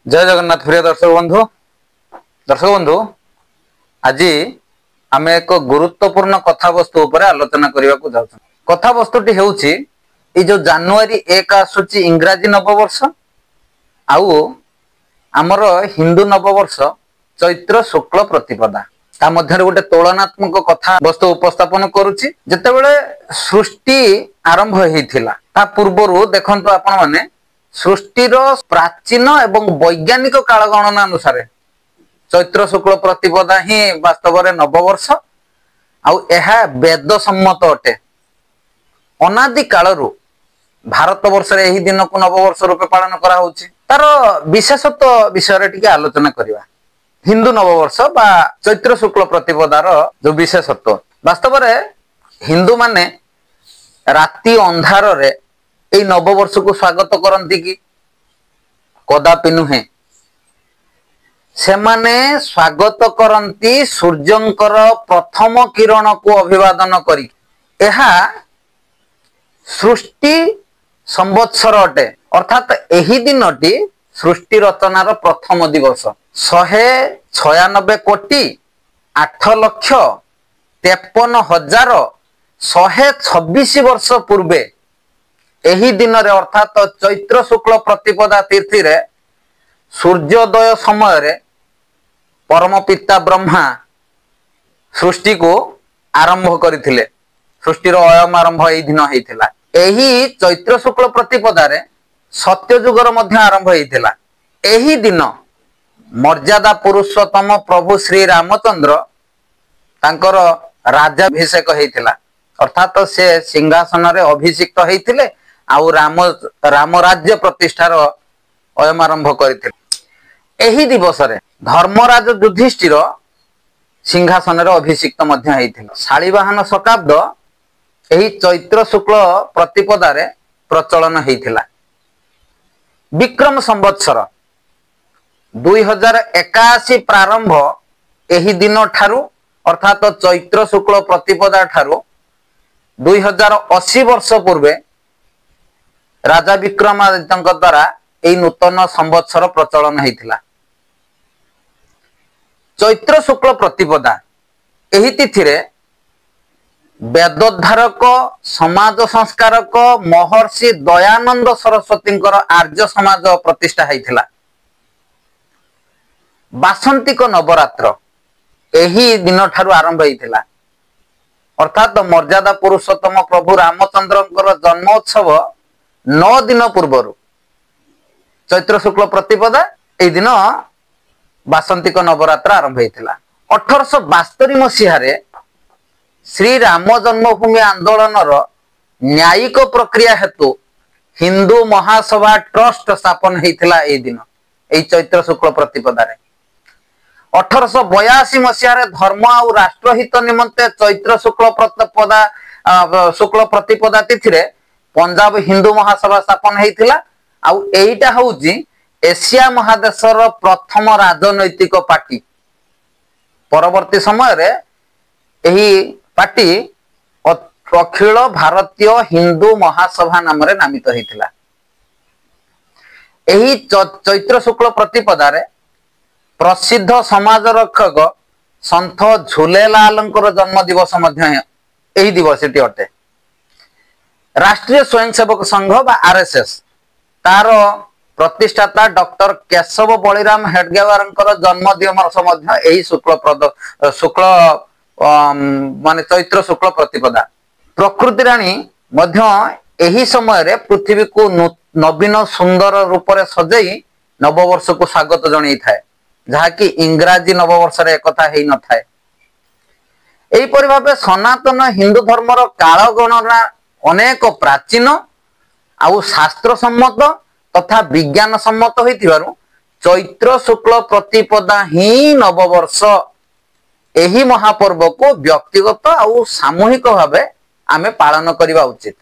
ଜୟ ଜଗନ୍ନାଥ ପ୍ରିୟ ଦର୍ଶକ ବନ୍ଧୁ। ଦର୍ଶକ ବନ୍ଧୁ, ଆଜି ଆମେ ଏକ ଗୁରୁତ୍ୱପୂର୍ଣ୍ଣ କଥାବସ୍ତୁ ଉପରେ ଆଲୋଚନା କରିବାକୁ ଯାଉଛୁ। କଥାବସ୍ତୁଟି ହେଉଛି ଏଇ ଯୋଉ ଜାନୁଆରୀ 1 ଆସୁଛି ଇଂରାଜୀ ନବବର୍ଷ ଆଉ ଆମର ହିନ୍ଦୁ ନବବର୍ଷ ଚୈତ୍ର ଶୁକ୍ଳ ପ୍ରତିପଦା, ତା ମଧ୍ୟରେ ଗୋଟେ ତୁଳନାତ୍ମକ କଥା ବସ୍ତୁ ଉପସ୍ଥାପନ କରୁଛି। ଯେତେବେଳେ ସୃଷ୍ଟି ଆରମ୍ଭ ହେଇଥିଲା ତା ପୂର୍ବରୁ ଦେଖନ୍ତୁ ଆପଣମାନେ, ସୃଷ୍ଟିର ପ୍ରାଚୀନ ଏବଂ ବୈଜ୍ଞାନିକ କାଳ ଗଣନା ଅନୁସାରେ ଚୈତ୍ର ଶୁକ୍ଳ ପ୍ରତିପଦା ହିଁ ବାସ୍ତବରେ ନବବର୍ଷ, ଆଉ ଏହା ବେଦ ସମ୍ମତ ଅଟେ। ଅନାଦି କାଳରୁ ଭାରତ ବର୍ଷରେ ଏହି ଦିନକୁ ନବବର୍ଷ ରୂପେ ପାଳନ କରାହଉଛି। ତାର ବିଶେଷତ୍ୱ ବିଷୟରେ ଟିକେ ଆଲୋଚନା କରିବା। ହିନ୍ଦୁ ନବବର୍ଷ ବା ଚୈତ୍ର ଶୁକ୍ଳ ପ୍ରତିପଦାର ଯୋଉ ବିଶେଷତ୍ୱ, ବାସ୍ତବରେ ହିନ୍ଦୁମାନେ ରାତି ଅନ୍ଧାରରେ ଏଇ ନବବର୍ଷକୁ ସ୍ୱାଗତ କରନ୍ତି କି? କଦାପି ନୁହେଁ। ସେମାନେ ସ୍ୱାଗତ କରନ୍ତି ସୂର୍ଯ୍ୟଙ୍କର ପ୍ରଥମ କିରଣକୁ ଅଭିବାଦନ କରି। ଏହା ସୃଷ୍ଟି ସମ୍ବତ୍ସର ଅଟେ, ଅର୍ଥାତ ଏହି ଦିନଟି ସୃଷ୍ଟି ରଚନାର ପ୍ରଥମ ଦିବସ। 196,08,53,126 ବର୍ଷ ପୂର୍ବେ ଏହି ଦିନରେ, ଅର୍ଥାତ ଚୈତ୍ର ଶୁକ୍ଳ ପ୍ରତିପଦା ତିଥିରେ ସୂର୍ଯ୍ୟୋଦୟ ସମୟରେ ପରମ ପିତା ବ୍ରହ୍ମା ସୃଷ୍ଟିକୁ ଆରମ୍ଭ କରିଥିଲେ। ସୃଷ୍ଟିର ଅୟମ ଆରମ୍ଭ ଏଇ ଦିନ ହେଇଥିଲା। ଏହି ଚୈତ୍ର ଶୁକ୍ଳ ପ୍ରତିପଦାରେ ସତ୍ୟଯୁଗର ମଧ୍ୟ ଆରମ୍ଭ ହେଇଥିଲା। ଏହି ଦିନ ମର୍ଯ୍ୟାଦା ପୁରୁଷୋତ୍ତମ ପ୍ରଭୁ ଶ୍ରୀ ରାମଚନ୍ଦ୍ର ତାଙ୍କର ରାଜାଭିଷେକ ହେଇଥିଲା, ଅର୍ଥାତ ସେ ସିଂହାସନରେ ଅଭିଷିକ୍ତ ହେଇଥିଲେ ଆଉ ରାମ ରାଜ୍ୟ ପ୍ରତିଷ୍ଠାର ଅୟମାରମ୍ଭ କରିଥିଲେ। ଏହି ଦିବସରେ ଧର୍ମରାଜ ଯୁଧିଷ୍ଠିର ସିଂହାସନରେ ଅଭିଷିକ୍ତ ମଧ୍ୟ ହେଇଥିଲେ। ଶାଳିବାହନ ଶକାବ୍ଦ ଏହି ଚୈତ୍ର ଶୁକ୍ଳ ପ୍ରତିପଦାରେ ପ୍ରଚଳନ ହେଇଥିଲା। ବିକ୍ରମ ସମ୍ବତ୍ସର 2081 ପ୍ରାରମ୍ଭ ଏହି ଦିନ ଠାରୁ, ଅର୍ଥାତ ଚୈତ୍ର ଶୁକ୍ଳ ପ୍ରତିପଦା ଠାରୁ 2080 ବର୍ଷ ପୂର୍ବେ ରାଜା ବିକ୍ରମାଦିତ୍ୟଙ୍କ ଦ୍ୱାରା ଏଇ ନୂତନ ସମ୍ବତ୍ସର ପ୍ରଚଳନ ହେଇଥିଲା। ଚୈତ୍ର ଶୁକ୍ଳ ପ୍ରତିପଦା ଏହି ତିଥିରେ ବେଦୋଦ୍ଧାରକ ସମାଜ ସଂସ୍କାରକ ମହର୍ଷି ଦୟାନନ୍ଦ ସରସ୍ୱତୀଙ୍କର ଆର୍ଯ୍ୟ ସମାଜ ପ୍ରତିଷ୍ଠା ହେଇଥିଲା। ବାସନ୍ତିକ ନବରାତ୍ର ଏହି ଦିନ ଠାରୁ ଆରମ୍ଭ ହେଇଥିଲା, ଅର୍ଥାତ ମର୍ଯ୍ୟାଦା ପୁରୁଷୋତ୍ତମ ପ୍ରଭୁ ରାମଚନ୍ଦ୍ରଙ୍କର ଜନ୍ମୋତ୍ସବ 9 ଦିନ ପୂର୍ବରୁ ଚୈତ୍ର ଶୁକ୍ଳ ପ୍ରତିପଦା ଏଇ ଦିନ ବାସନ୍ତିକ ନବରାତ୍ର ଆରମ୍ଭ ହେଇଥିଲା। 1872 ମସିହାରେ ଶ୍ରୀ ରାମ ଜନ୍ମଭୂମି ଆନ୍ଦୋଳନର ନ୍ୟାୟିକ ପ୍ରକ୍ରିୟା ହେତୁ ହିନ୍ଦୁ ମହାସଭା ଟ୍ରଷ୍ଟ ସ୍ଥାପନ ହେଇଥିଲା ଏଇ ଦିନ, ଏଇ ଚୈତ୍ର ଶୁକ୍ଳ ପ୍ରତିପଦାରେ। 1882 ମସିହାରେ ଧର୍ମ ଆଉ ରାଷ୍ଟ୍ରହିତ ନିମନ୍ତେ ଚୈତ୍ର ଶୁକ୍ଳ ପ୍ରତିପଦା ଶୁକ୍ଳ ପ୍ରତିପଦା ତିଥିରେ ପଞ୍ଜାବ ହିନ୍ଦୁ ମହାସଭା ସ୍ଥାପନ ହେଇଥିଲା। ଆଉ ଏଇଟା ହଉଛି ଏସିଆ ମହାଦେଶର ପ୍ରଥମ ରାଜନୈତିକ ପାର୍ଟି। ପରବର୍ତ୍ତୀ ସମୟରେ ଏହି ପାର୍ଟି ଅଖିଳ ଭାରତୀୟ ହିନ୍ଦୁ ମହାସଭା ନାମରେ ନାମିତ ହେଇଥିଲା। ଏହି ଚୈତ୍ର ଶୁକ୍ଳ ପ୍ରତିପଦାରେ ପ୍ରସିଦ୍ଧ ସମାଜ ରକ୍ଷକ ସନ୍ଥ ଝୁଲେଲାଲଙ୍କର ଜନ୍ମ ଦିବସ ମଧ୍ୟ ଏହି ଦିବସଟି ଅଟେ। ରାଷ୍ଟ୍ରୀୟ ସ୍ୱୟଂସେବକ ସଂଘ ବା ଆରଏସଏସ ତାର ପ୍ରତିଷ୍ଠାତା ଡକ୍ଟର କେଶବ ବଳିରାମ ହେଡଗେୱାରଙ୍କର ଜନ୍ମ ଦିବସ ମଧ୍ୟ ଏହି ଶୁକ୍ଳ ଶୁକ୍ଳ ମାନେ ଚୈତ୍ର ଶୁକ୍ଳ ପ୍ରତିପଦା। ପ୍ରକୃତି ରାଣୀ ମଧ୍ୟ ଏହି ସମୟରେ ପୃଥିବୀକୁ ନବୀନ ସୁନ୍ଦର ରୂପରେ ସଜେଇ ନବବର୍ଷକୁ ସ୍ୱାଗତ ଜଣେଇଥାଏ, ଯାହାକି ଇଂରାଜୀ ନବବର୍ଷରେ ଏକଥା ହେଇନଥାଏ। ଏହିପରି ଭାବେ ସନାତନ ହିନ୍ଦୁ ଧର୍ମର କାଳ ଗଣନା ଅନେକ ପ୍ରାଚୀନ ଆଉ ଶାସ୍ତ୍ର ସମ୍ମତ ତଥା ବିଜ୍ଞାନ ସମ୍ମତ ହୋଇଥିବାରୁ ଚୈତ୍ର ଶୁକ୍ଳ ପ୍ରତିପଦା ହିଁ ନବବର୍ଷ। ଏହି ମହାପର୍ବକୁ ବ୍ୟକ୍ତିଗତ ଆଉ ସାମୂହିକ ଭାବେ ଆମେ ପାଳନ କରିବା ଉଚିତ।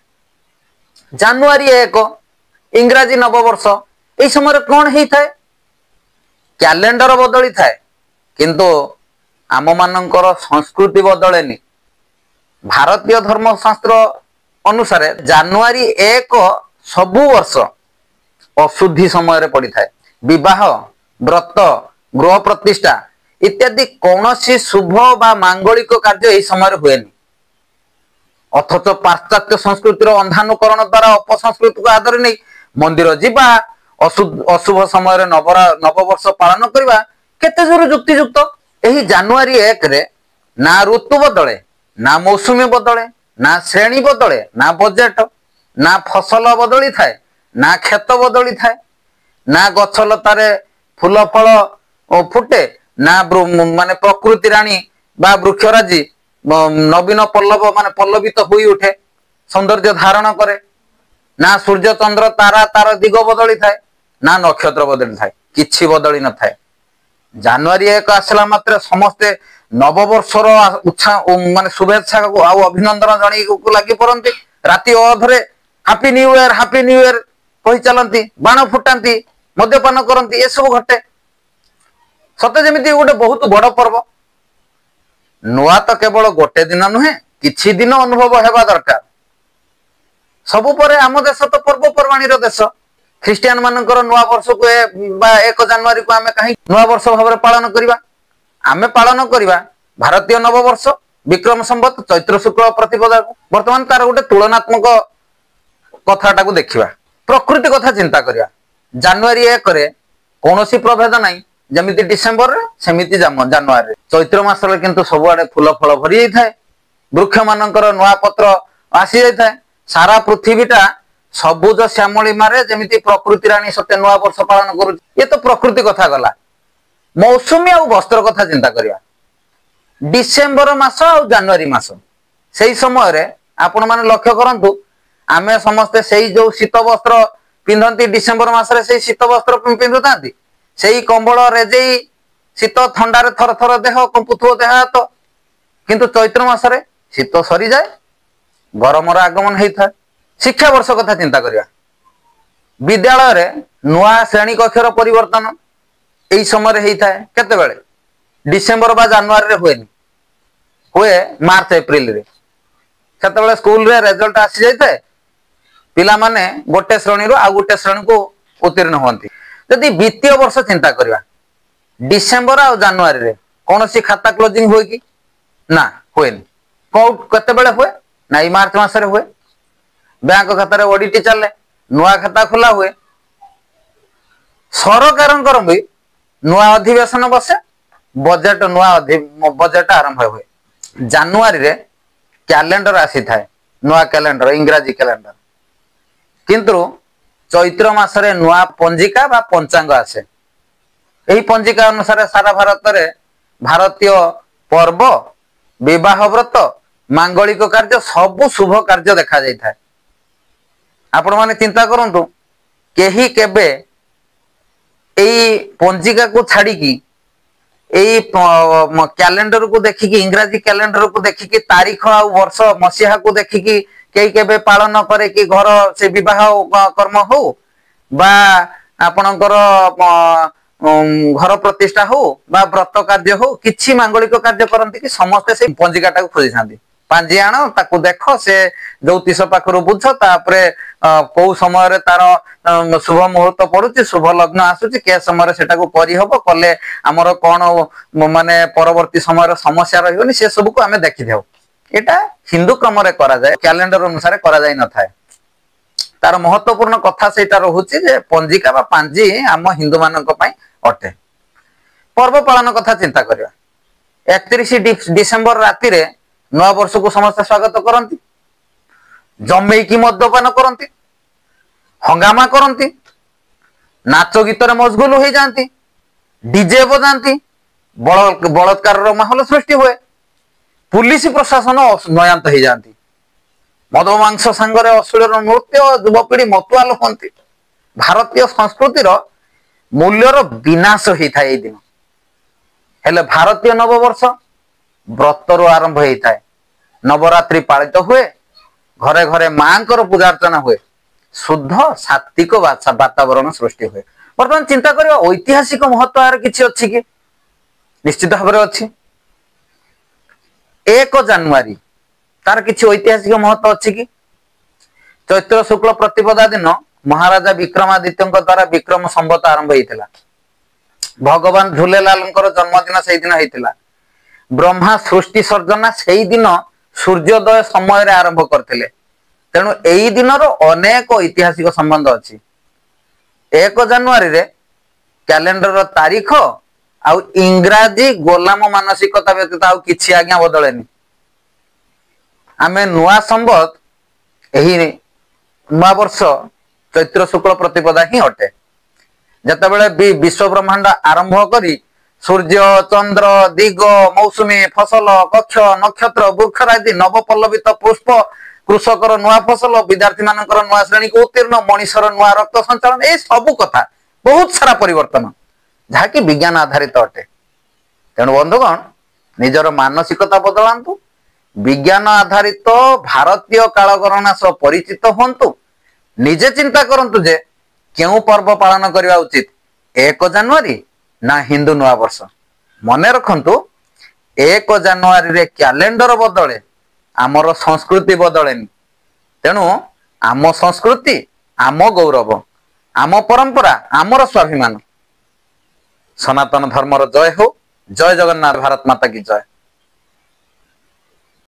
ଜାନୁଆରୀ 1 ଇଂରାଜୀ ନବବର୍ଷ, ଏଇ ସମୟରେ କଣ ହେଇଥାଏ? କ୍ୟାଲେଣ୍ଡର ବଦଳିଥାଏ, କିନ୍ତୁ ଆମମାନଙ୍କର ସଂସ୍କୃତି ବଦଳେନି। ଭାରତୀୟ ଧର୍ମଶାସ୍ତ୍ର ଅନୁସାରେ ଜାନୁଆରୀ 1 ସବୁ ବର୍ଷ ଅଶୁଦ୍ଧି ସମୟରେ ପଡିଥାଏ। ବିବାହ, ବ୍ରତ, ଗୃହ ପ୍ରତିଷ୍ଠା ଇତ୍ୟାଦି କୌଣସି ଶୁଭ ବା ମାଙ୍ଗଳିକ କାର୍ଯ୍ୟ ଏହି ସମୟରେ ହୁଏନି। ଅଥଚ ପାଶ୍ଚାତ୍ୟ ସଂସ୍କୃତିର ଅନ୍ଧାନୁକରଣ ଦ୍ୱାରା ଅପସଂସ୍କୃତିକୁ ଆଦରି ନେଇ ମନ୍ଦିର ଯିବା, ଅଶୁଭ ସମୟରେ ନବବର୍ଷ ପାଳନ କରିବା କେତେ ଜୋର ଯୁକ୍ତିଯୁକ୍ତ? ଏହି ଜାନୁଆରୀ 1ରେ ନା ଋତୁ ବଦଳେ, ନା ମୌସୁମୀ ବଦଳେ, ନା ଶ୍ରେଣୀ ବଦଳେ, ନା ବଜେଟ, ନା ଫସଲ ବଦଳିଥାଏ, ନା କ୍ଷେତ ବଦଳିଥାଏ, ନା ଗଛ ଲତାରେ ଫୁଲ ଫଳ ଫୁଟେ, ନା ମାନେ ପ୍ରକୃତି ରାଣୀ ବା ବୃକ୍ଷରାଜି ନବୀନ ପଲ୍ଲବ ମାନେ ପଲ୍ଲବିତ ହୋଇ ଉଠେ, ସୌନ୍ଦର୍ଯ୍ୟ ଧାରଣ କରେ, ନା ସୂର୍ଯ୍ୟ ଚନ୍ଦ୍ର ତାରା ତାର ଦିଗ ବଦଳିଥାଏ, ନା ନକ୍ଷତ୍ର ବଦଳିଥାଏ, କିଛି ବଦଳି ନଥାଏ। ଜାନୁଆରୀ 1 ଆସିଲା ମାତ୍ରେ ସମସ୍ତେ ନବବର୍ଷର ଉତ୍ସାହ ମାନେ ଶୁଭେଚ୍ଛାକୁ ଆଉ ଅଭିନନ୍ଦନ ଜଣେଇବାକୁ ଲାଗି ପଡନ୍ତି। ରାତି ଅଧରେ happy new year, happy new year କହି ଚାଲନ୍ତି, ବାଣ ଫୁଟାନ୍ତି, ମଦ୍ୟପାନ କରନ୍ତି, ଏସବୁ ଘଟେ। ସତେ ଯେମିତି ଗୋଟେ ବହୁତ ବଡ ପର୍ବ। ନୂଆ ତ କେବଳ ଗୋଟେ ଦିନ ନୁହେଁ, କିଛି ଦିନ ଅନୁଭବ ହେବା ଦରକାର। ସବୁ ପରେ ଆମ ଦେଶ ତ ପର୍ବପର୍ବାଣୀର ଦେଶ। ଖ୍ରୀଷ୍ଟିଆନ ମାନଙ୍କର ନୂଆ ବର୍ଷକୁ ବା 1 ଜାନୁଆରୀକୁ ଆମେ କାହିଁକି ନୂଆ ବର୍ଷ ଭାବରେ ପାଳନ କରିବା? ଆମେ ପାଳନ କରିବା ଭାରତୀୟ ନବବର୍ଷ ବିକ୍ରମ ସମ୍ବତ ଚୈତ୍ର ଶୁକ୍ଳ ପ୍ରତିପଦାକୁ। ବର୍ତ୍ତମାନ ତାର ଗୋଟେ ତୁଳନାତ୍ମକ କଥାଟାକୁ ଦେଖିବା, ପ୍ରକୃତି କଥା ଚିନ୍ତା କରିବା। ଜାନୁଆରୀ 1ରେ କୌଣସି ପ୍ରଭେଦ ନାହିଁ, ଯେମିତି ଡିସେମ୍ବରରେ ସେମିତି ଜାନୁଆରୀରେ। ଚୈତ୍ର ମାସରେ କିନ୍ତୁ ସବୁଆଡେ ଫୁଲ ଫଳ ଭରି ଯାଇଥାଏ, ବୃକ୍ଷ ମାନଙ୍କର ନୂଆ ପତ୍ର ଆସି ଯାଇଥାଏ, ସାରା ପୃଥିବୀଟା ସବୁଜ ଶ୍ୟାମଳିମାରେ ଯେମିତି ପ୍ରକୃତି ରାଣୀ ସତେ ନୂଆ ବର୍ଷ ପାଳନ କରୁଛି। ଇଏ ତ ପ୍ରକୃତି କଥା ଗଲା। ମୌସୁମୀ ଆଉ ବସ୍ତ୍ର କଥା ଚିନ୍ତା କରିବା। ଡିସେମ୍ବର ମାସ ଆଉ ଜାନୁଆରୀ ମାସ, ସେଇ ସମୟରେ ଆପଣମାନେ ଲକ୍ଷ୍ୟ କରନ୍ତୁ, ଆମେ ସମସ୍ତେ ସେଇ ଯୋଉ ଶୀତ ବସ୍ତ୍ର ପିନ୍ଧନ୍ତି ଡିସେମ୍ବର ମାସରେ, ସେଇ ଶୀତ ବସ୍ତ୍ର ପିନ୍ଧୁଥାନ୍ତି, ସେଇ କମ୍ବଳ ରେଜେଇ, ଶୀତ ଥଣ୍ଡାରେ ଥର ଥର ଦେହ କମ୍ପୁଥିବ, ଦେହ ହାତ। କିନ୍ତୁ ଚୈତ୍ର ମାସରେ ଶୀତ ସରିଯାଏ, ଗରମର ଆଗମନ ହେଇଥାଏ। ଶିକ୍ଷା ବର୍ଷ କଥା ଚିନ୍ତା କରିବା। ବିଦ୍ୟାଳୟରେ ନୂଆ ଶ୍ରେଣୀ କକ୍ଷର ପରିବର୍ତ୍ତନ ଏଇ ସମୟରେ ହେଇଥାଏ। କେତେବେଳେ? ଡିସେମ୍ବର ବା ଜାନୁଆରୀରେ ହୁଏନି, ହୁଏ ମାର୍ଚ୍ଚ ଏପ୍ରିଲରେ। ସେତେବେଳେ ସ୍କୁଲରେ ରେଜଲ୍ଟ ଆସିଯାଇଥାଏ, ପିଲାମାନେ ଗୋଟେ ଶ୍ରେଣୀରୁ ଆଉ ଗୋଟେ ଶ୍ରେଣୀକୁ ଉତ୍ତୀର୍ଣ୍ଣ ହୁଅନ୍ତି। ଯଦି ବିତ୍ତୀୟ ବର୍ଷ ଚିନ୍ତା କରିବା, ଡିସେମ୍ବର ଆଉ ଜାନୁଆରୀରେ କୌଣସି ଖାତା କ୍ଲୋଜିଂ ହୁଏ କି? ନା, ହୁଏନି। କୋଉ କେତେବେଳେ ହୁଏ? ନା, ଏଇ ମାର୍ଚ୍ଚ ମାସରେ ହୁଏ। ବ୍ୟାଙ୍କ ଖାତାରେ ଅଡିଟ ଚାଲେ, ନୂଆ ଖାତା ଖୋଲା ହୁଏ। ସରକାରଙ୍କର ବି ନୂଆ ଅଧିବେଶନ ବସେ, ବଜେଟ, ନୂଆ ବଜେଟ ଆରମ୍ଭ ହୁଏ। ଜାନୁଆରୀରେ କ୍ୟାଲେଣ୍ଡର ଆସିଥାଏ, ନୂଆ କ୍ୟାଲେଣ୍ଡର, ଇଂରାଜୀ କ୍ୟାଲେଣ୍ଡର। କିନ୍ତୁ ଚୈତ୍ର ମାସରେ ନୂଆ ପଞ୍ଜିକା ବା ପଞ୍ଚାଙ୍ଗ ଆସେ। ଏହି ପଞ୍ଜିକା ଅନୁସାରେ ସାରା ଭାରତରେ ଭାରତୀୟ ପର୍ବ, ବିବାହ ବ୍ରତ, ମାଙ୍ଗଳିକ କାର୍ଯ୍ୟ, ସବୁ ଶୁଭ କାର୍ଯ୍ୟ ଦେଖାଯାଇଥାଏ। ଆପଣମାନେ ଚିନ୍ତା କରନ୍ତୁ, କେହି କେବେ ଏଇ ପଞ୍ଜିକାକୁ ଛାଡିକି, ଏଇ କ୍ୟାଲେଣ୍ଡରକୁ ଦେଖିକି, ଇଂରାଜୀ କ୍ୟାଲେଣ୍ଡରକୁ ଦେଖିକି, ତାରିଖ ଆଉ ବର୍ଷ ମସିହାକୁ ଦେଖିକି କେହି କେବେ ପାଳନ କରେ କି? ଘର ସେ ବିବାହ କର୍ମ ହଉ ବା ଆପଣଙ୍କର ଘର ପ୍ରତିଷ୍ଠା ହଉ ବା ବ୍ରତ କାର୍ଯ୍ୟ ହଉ, କିଛି ମାଙ୍ଗଳିକ କାର୍ଯ୍ୟ କରନ୍ତି କି? ସମସ୍ତେ ସେଇ ପଞ୍ଜିକାଟାକୁ ଖୋଜିଥାନ୍ତି। ପାଞ୍ଜି ଆଣ, ତାକୁ ଦେଖ, ସେ ଜ୍ୟୋତିଷ ପାଖରୁ ବୁଝ, ତାପରେ କୋଉ ସମୟରେ ତାର ଶୁଭ ମୁହୂର୍ତ୍ତ ପଡୁଛି, ଶୁଭ ଲଗ୍ନ ଆସୁଛି, କେ ସମୟରେ ସେଟାକୁ କରିହବ, କଲେ ଆମର କଣ ମାନେ ପରବର୍ତ୍ତୀ ସମୟରେ ସମସ୍ୟା ରହିବନି, ସେ ସବୁକୁ ଆମେ ଦେଖିଥାଉ। ଏଇଟା ହିନ୍ଦୁ କ୍ରମରେ କରାଯାଏ, କ୍ୟାଲେଣ୍ଡର ଅନୁସାରେ କରାଯାଇ ନଥାଏ। ତାର ମହତ୍ୱପୂର୍ଣ୍ଣ କଥା ସେଇଟା ରହୁଛି ଯେ ପଞ୍ଜିକା ବା ପାଞ୍ଜି ଆମ ହିନ୍ଦୁ ମାନଙ୍କ ପାଇଁ ଅଟେ। ପର୍ବ ପାଳନ କଥା ଚିନ୍ତା କରିବା। 31 ଡିସେମ୍ବର ରାତିରେ ନୂଆ ବର୍ଷକୁ ସମସ୍ତେ ସ୍ୱାଗତ କରନ୍ତି, ଜମେଇକି ମଦ୍ୟପାନ କରନ୍ତି, ହଙ୍ଗାମା କରନ୍ତି, ନାଚ ଗୀତରେ ମସଗୁଲ ହେଇଯାଆନ୍ତି, ଡିଜେ ବଜାନ୍ତି, ବଳତ୍କାରର ମାହୋଲ ସୃଷ୍ଟି ହୁଏ, ପୁଲିସ ପ୍ରଶାସନ ନୟାନ୍ତ ହେଇଯାଆନ୍ତି, ମଦ ମାଂସ ସାଙ୍ଗରେ ଅଶ୍ଳୀଳ ନୃତ୍ୟ, ଯୁବପିଢି ମତୁଆଲ ହୁଅନ୍ତି। ଭାରତୀୟ ସଂସ୍କୃତିର ମୂଲ୍ୟର ବିନାଶ ହେଇଥାଏ ଏଇ ଦିନ। ହେଲେ ଭାରତୀୟ ନବବର୍ଷ ବ୍ରତରୁ ଆରମ୍ଭ ହେଇଥାଏ, ନବରାତ୍ରି ପାଳିତ ହୁଏ, ଘରେ ଘରେ ମାଙ୍କର ପୂଜାର୍ଚ୍ଚନା ହୁଏ, ଶୁଦ୍ଧ ସାତ୍ବିକ ବାତାବରଣ ସୃଷ୍ଟି ହୁଏ। ବର୍ତ୍ତମାନ ଚିନ୍ତା କରିବା, ଐତିହାସିକ ମହତ୍ଵ ଏହାର କିଛି ଅଛି କି? ନିଶ୍ଚିତ ଭାବରେ ଅଛି। 1 ଜାନୁଆରୀ ତାର କିଛି ଐତିହାସିକ ମହତ୍ଵ ଅଛି କି? ଚୈତ୍ର ଶୁକ୍ଳ ପ୍ରତିପଦା ଦିନ ମହାରାଜା ବିକ୍ରମାଦିତ୍ୟଙ୍କ ଦ୍ଵାରା ବିକ୍ରମ ସମ୍ବତ ଆରମ୍ଭ ହେଇଥିଲା। ଭଗବାନ ଝୁଲେଲାଲଙ୍କର ଜନ୍ମଦିନ ସେଇଦିନ ହେଇଥିଲା। ବ୍ରହ୍ମା ସୃଷ୍ଟି ସର୍ଜନା ସେଇଦିନ ସୂର୍ଯ୍ୟୋଦୟ ସମୟରେ ଆରମ୍ଭ କରିଥିଲେ। ତେଣୁ ଏଇ ଦିନର ଅନେକ ଐତିହାସିକ ସମ୍ବନ୍ଧ ଅଛି। 1 ଜାନୁଆରୀରେ କ୍ୟାଲେଣ୍ଡରର ତାରିଖ ଆଉ ଇଂରାଜୀ ଗୋଲାମ ମାନସିକତା ବ୍ୟତୀତ ଆଉ କିଛି ଆଜ୍ଞା ବଦଳେନି। ଆମେ ନୂଆ ସମ୍ବତ ଏହି ନୂଆ ବର୍ଷ ଚୈତ୍ର ଶୁକ୍ଳ ପ୍ରତିପଦା ହିଁ ଅଟେ, ଯେତେବେଳେ ବି ବିଶ୍ୱ ବ୍ରହ୍ମାଣ୍ଡ ଆରମ୍ଭ କରି ସୂର୍ଯ୍ୟ, ଚନ୍ଦ୍ର, ଦିଗ, ମୌସୁମୀ, ଫସଲ, କକ୍ଷ, ନକ୍ଷତ୍ର, ବୃକ୍ଷରାଜି, ନବପଲ୍ଲବିତ ପୁଷ୍ପ, କୃଷକର ନୂଆ ଫସଲ, ବିଦ୍ୟାର୍ଥୀ ମାନଙ୍କର ନୂଆ ଶ୍ରେଣୀକୁ ଉତ୍ତୀର୍ଣ୍ଣ, ମଣିଷର ନୂଆ ରକ୍ତ ସଞ୍ଚାଳନ, ଏଇ ସବୁ କଥା ବହୁତ ସାରା ପରିବର୍ତ୍ତନ ଯାହାକି ବିଜ୍ଞାନ ଆଧାରିତ ଅଟେ। ତେଣୁ ବନ୍ଧୁଗଣ, ନିଜର ମାନସିକତା ବଦଳାନ୍ତୁ, ବିଜ୍ଞାନ ଆଧାରିତ ଭାରତୀୟ କାଳଗଣନା ସହ ପରିଚିତ ହୁଅନ୍ତୁ। ନିଜେ ଚିନ୍ତା କରନ୍ତୁ ଯେ କେଉଁ ପର୍ବ ପାଳନ କରିବା ଉଚିତ, 1 ଜାନୁଆରୀ ନା ହିନ୍ଦୁ ନୂଆ ବର୍ଷ। ମନେ ରଖନ୍ତୁ, 1 ଜାନୁଆରୀରେ କ୍ୟାଲେଣ୍ଡର ବଦଳେ, ଆମର ସଂସ୍କୃତି ବଦଳେନି। ତେଣୁ ଆମ ସଂସ୍କୃତି ଆମ ଗୌରବ, ଆମ ପରମ୍ପରା ଆମର ସ୍ୱାଭିମାନ। ସନାତନ ଧର୍ମର ଜୟ ହଉ। ଜୟ ଜଗନ୍ନାଥ। ଭାରତ ମାତା କି ଜୟ।